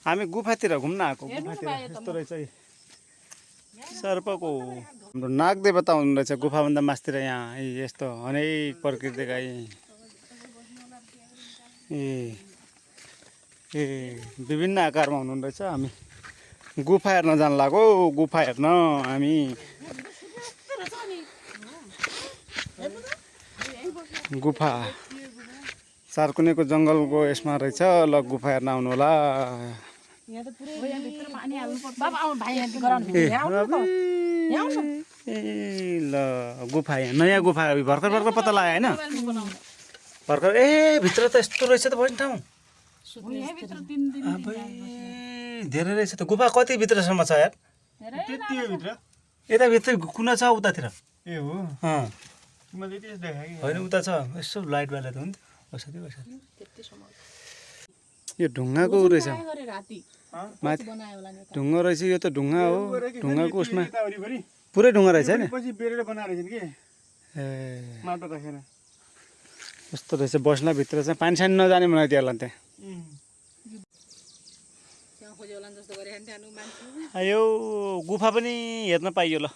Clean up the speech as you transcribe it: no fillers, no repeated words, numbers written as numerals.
हामी गुफातिर घुम्न आएको गुफातिर यस्तो रहेछ सर्पको हाम्रो नागदेवता हुनुहुँदैछ गुफाभन्दा मास्तिर यहाँ यस्तो अनेक प्रकृतिका विभिन्न आकारमा हुनुहुँदैछ। हामी गुफा हेर्न जान लाग्यो गुफा हेर्न हामी गुफा चारकुनेको जङ्गलको यसमा रहेछ ल गुफा हेर्न आउनु होला। ल गुफा यहाँ नयाँ गुफा भर्खर भर्खर पत्ता लाग्यो होइन भर्खर भित्र त यस्तो रहेछ त बस्ने ठाउँ धेरै रहेछ त। गुफा कति भित्रसम्म छ यार यताभित्र कुना छ उतातिर ए हो होइन उता छ यसो लाइट बाला त हुन्छ यो ढुङ्गाको रहेछ माथि ढुङ्गा रहेछ यो त ढुङ्गा हो ढुङ्गाको उसमा पुरै ढुङ्गा रहेछ होइन ए कस्तो रहेछ बस्न भित्र चाहिँ पानी सानी नजाने मलाई त्यो होला त्यहाँ यो गुफा पनि हेर्न पाइयो ल